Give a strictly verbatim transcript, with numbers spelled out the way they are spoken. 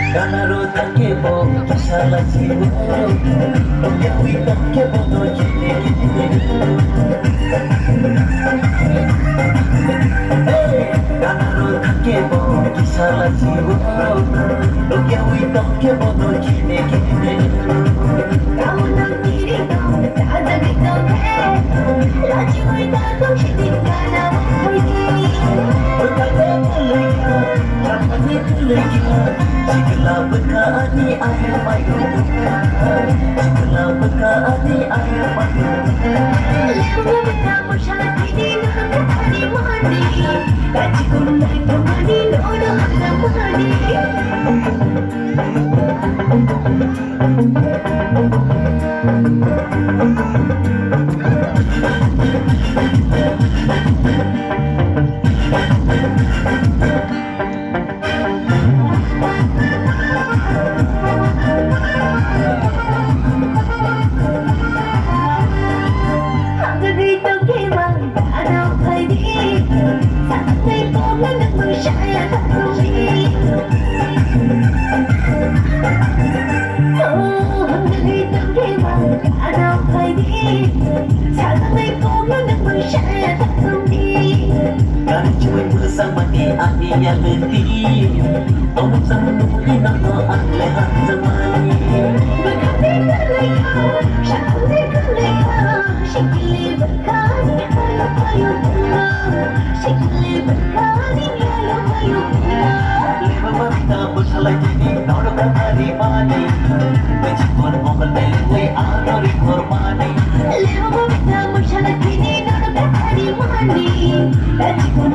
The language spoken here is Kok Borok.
Ganaro tangke bo kisala jiwo, yawi tangke bo no jine jine. Hey, ganaro tangke bo kisala jiwo, yawi tangke bo no jine jine. Gari chui mwsang mani ani yalti. Omuk sang nukli nokno ang le hamjamani. Leba babita bwsalai tini norok kari mani. Bechikon mokol belai ano rikhor mani. Leba babita bwsalai tini norok kari mani. Bechikon